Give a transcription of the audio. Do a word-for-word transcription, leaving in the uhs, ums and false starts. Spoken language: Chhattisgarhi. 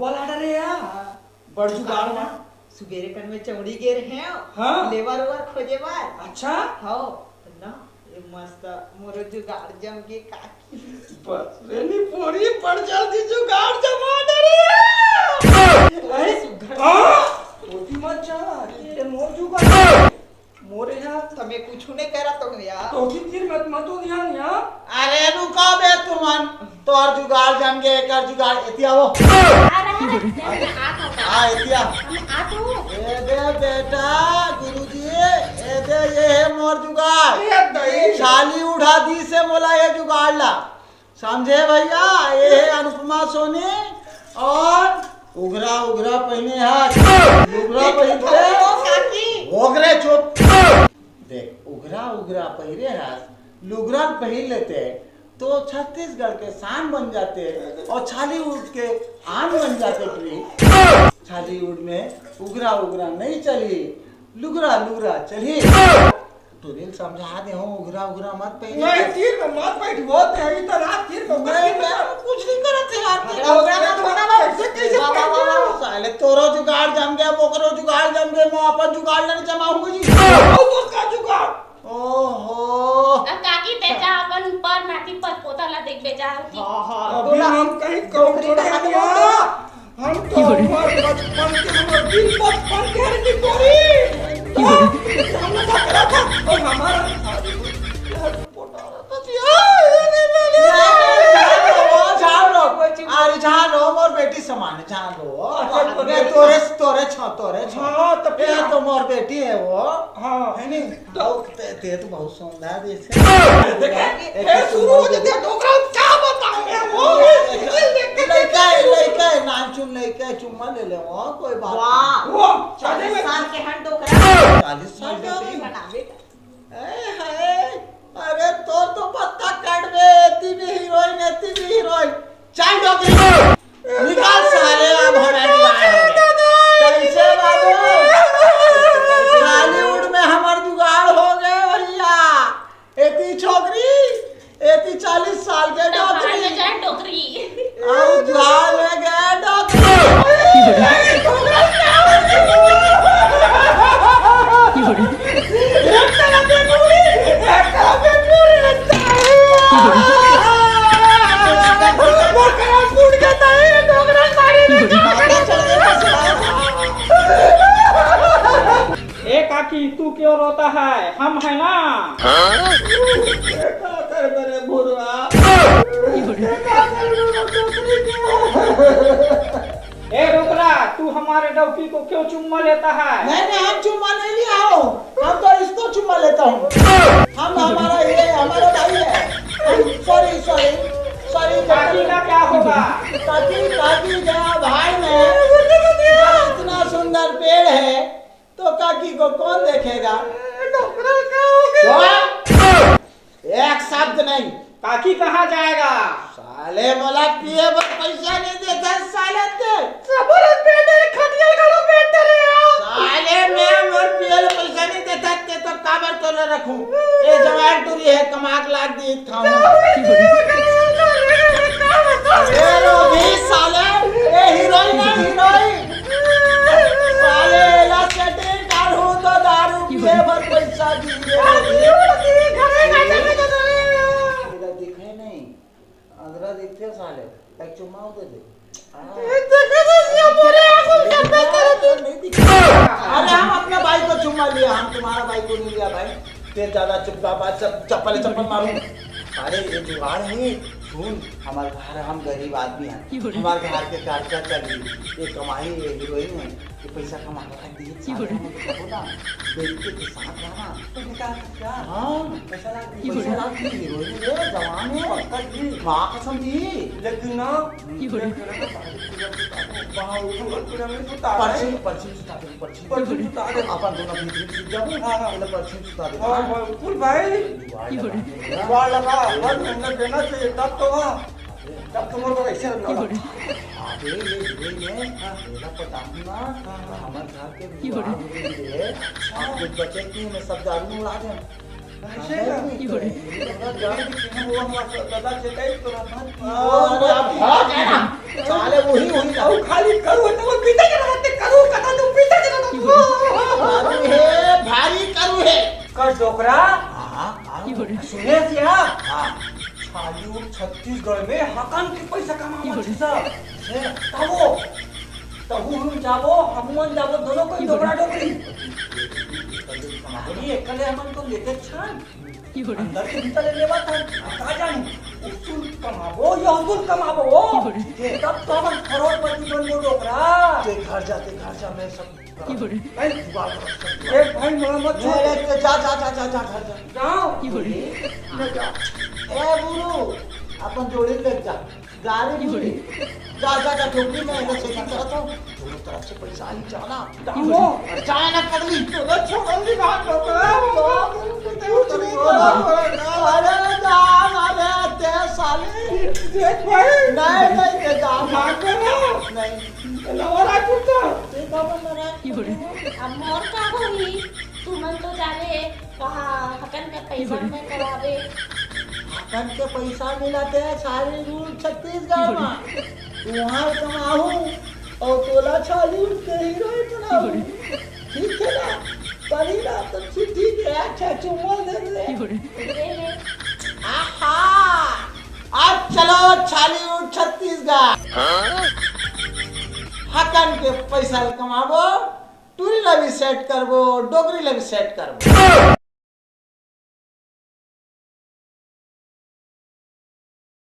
बोला डरे यार। बड़ जुगाड़ ना। सुबेरे कन में चौड़ी गे रहे हो। हाँ। लेबर उबर खोजे बर। अच्छा। हो। ना, ये मस्त मोरो जुगाड़ जम गे काकी। बस रे नी पोरी, बड़ जल्दी जुगाड़ जमा डरे। अरे सुघर। हाँ? ओती मत जा, ये मोर जुगाड़। मोरे हा। तमे कुछु नहीं करा तो यार। तो भी तीर मत, मत हो ध्यान यार। अरे रुका बे तुमन, तोर जुगाड़ जम गे, एकर जुगाड़ एती आवो। आ रहा है, आ रहा है। आ, एती आ। हम आ तो। ए दे बेटा, गुरुजी, ए दे, ये है मोर जुगाड़। ए दई। छाली उड़ा दी से मोला ये जुगाड़ ला। समझे भैया, ये है अनुपमा सोनी और उघरा उघरा पहिने हाथ। उघरा पहिन के काकी। ओगरे चुप। देख, उघरा उघरा पहिरे हाथ, लुगरा पहिर लेते तो छत्तीसगढ़ के शान बन जाते और छालीवुड के आन बन जाते प्लीज। छालीवुड में उघरा उघरा नहीं चली, लुगरा लुगरा चली। तोरे ल समझा दे हो, उघरा उघरा मत पहिरे। नहीं, तीर में मत बैठ, वो तो है, इतना रात तीर में नहीं, बैठ। मैं कुछ नहीं करत है यार। अरे, उघरा मत, उघरा मत। ऐसे कैसे वाह, वाह, वाह, वाह, साले, तोरो जुगाड़ जम गया, ओकरो जुगाड़ जम गया, मैं अपन जुगाड़ नहीं जमाऊंगा जी। और उसका जुगाड़। ओहो। अब काकी, ते जा अपन ऊपर नाती पर पोता ला देख बे जा होती। हाँ, हाँ, अभी तोला हम कहीं कम डोकरी थोड़े कहाँ हन के यार। बोलता? हम तो हमारे बचपन के, हमारे दिल बचपन के हर की गोरी। तो हम लोग का करा था, और हमारा पोता रहता था यार, ये नहीं, नहीं, नहीं। झाड़ लो, झाड़ लो। अरे झाड़ लो, मोर बेटी समान है, झाड़ लो। अच्छा, अरे तोरे, तोरे छ, तोरे छ। हाँ, तो ये फिर तो मोर बेटी है वो। हाँ। है नहीं? तो ते, ते तो बहुत सुंदर जैसे। देखे, एक फिर तो शुरू हो सुंदर जाते हैं, डोकरा क्या बताऊं मैं, वो एक, ये देख के लड़का है, लड़का है, नानचुन लड़का है, चुम्मा ले ले, वो कोई बात वाह। नहीं। वो, चालीस साल के हन डोकरा। चालीस साल के डोकरी हो गए। बनावे। ए, है, अरे तोर तो पत्ता काट बे, एती भी हीरोइन, एती भी हीरोइन। चल डोकरी, निकाल साले, अब हमारा जुगाड़ हो गया। कैसे बाबू? बॉलीवुड में हमार जुगाड़ हो गए भैया। एती छोकरी, एती चालीस साल के डोकरी। डोकरी। अउ जुगाड़ में गए डोकरी। ए काकी, तू क्यों रोता है? हम है ना। हाँ? ये का कर मेरे बुरवा? ये का कर मेरे डोकरी के? ए डोकरा, तू हमारे डौकी को क्यों चुम्मा लेता है? नहीं, नहीं, हम चुम्मा नहीं लिया हो। हम तो इसको चुम्मा लेता हूँ। हम, हमारा ये, हमारा भाई है। हम, sorry, sorry, sorry। काकी का क्या होगा? काकी, काकी गया भाई में। इतना सुंदर पेड़ है, तो काकी को कौन देखेगा? डोकरा का हो गया? चुप! एक शब्द नहीं। काकी कहाँ जाएगा? साले मोला पिए बर पैसा नहीं देता साले ते। सबरे पेट रे खटिया करो पेट रे यार। साले मैं मोर पिए बर पैसा नहीं देता ते तो काबर तोला रखूं? ए जवान टूरी है, कमाक लाग दी खाऊं। ए रो भी साले, ए हीरोइन ना हीरोइन। साले एला setting कर हूं तो दारू पिए बर पैसा दिए। एला दिखे नहीं, अगरा दिखथे साले, एक चुम्मा दे दे। हाँ। नहीं दिखे। अरे हम अपना भाई को चुम्मा लिया, हम तुम्हारा भाई को नहीं लिया भाई। तेरे ज्यादा चुप बाबा, चप-, चप्पल चप्पल मारूं। अरे ये जुगाड़ है, सुन, हमारे घर, हम गरीब आदमी हैं, हमारे घर के खर्चा चली, ये कमाई, ये हीरोइन है, ये पैसा कमा के रख दिए, साले हम तो कहो ना, बेच के साथ रहना। तो निकाल सकते हैं। हाँ। पैसा लाग दिए। पैसा लाग दिए, हीरोइन है, जवान है। पक्का जी। माँ कसम जी। लेकिन ना, हम्म। ये मेरा ना शादी पूरा सुता दो। वहाँ वो पूरा में सुता है। पर्ची, पर्ची सुता दे, पर्ची। पर्ची सुता दे। अपन दोनों बीच में सुत जाओ। हाँ, हाँ। मतलब पर्ची सुता दे। हाँ, हाँ। बिल्कुल भाई। जुगाड़ लगा। जुगाड़ लगा। हर महीना देना चाहिए, तब तो वहाँ। तब तो मोर को ऐसे रखना। अबे, ये हीरोइन है, हाँ। मेरा पटाखी ना, हाँ, हाँ। हमारे घर के जुगाड़ हो गई है। हाँ। कुछ बचे कि मैं सब दारू में उड़ा दें। ऐसे ना? ये तो है। ये तो है। वो हमारा दादा चेताई तो रहा था। हाँ, अरे, आप भाग जाना। साले वही, वही। अउ खाली करू हे, त वो पीते के रहते, करू कथा तो पीते के रहते। करू हे, भारी करू हे। कर डोकरा। हाँ, हाँ। सुने सिया। हाँ। छाली छत्तीसगढ़ में हकन के पैसा कमावत हे सब। से तबो, तहू हम जाबो, हमन जाबो, दोनों कोई डोकरा डोकरी। अरे, एकले हमन तो लेते छन। अंदर के भीतर ले लेवा था, का जानी, उसूल कमाबो या उसूल कमाबो। तब तो हमन करोड़पति बनबो डोकरा। ते घर जा, ते घर जा, मैं सब करब। मैं जुगाड़ करब, सब जुगाड़। ए भाई, मोला मत छोड़। ए, ए, जा, जा, घर जा। जाओ। ले जा। ए गुरु, अपन जोड़ी ले जा। गाड़ी भी ले। जा, जा, जा, डोकरी में एकर setting करत हूँ। दोनों तरफ से पैसा ही जाना। अरे जाए ना पगली। तोला छोड़ल नहीं बात डोकरा। अरे जान, अरे ते साले। देख भाई। नहीं, नहीं, ते जान। भाग ना। नहीं। लवरा कुत्ता। ते का बन रहा है? अब मोर का होही? तुमन तो जाने कहा हकन के पैसा में करावे। हकन के पैसा मिलत हे छाली road छत्तीसगढ़ मा। तुहार कमाहू अउ तोला छाली road के हीरो बनाहू। ठीक हे ना? परी ना तो ठीक, ठीक हे, अच्छा चुम्मा दे दे। दे ले। आहा! अब चलो छाली road छत्तीसगढ़। हकन के पैसा ल कमाबो, टूरी ला भी set करबो, डोकरी ला भी set करबो।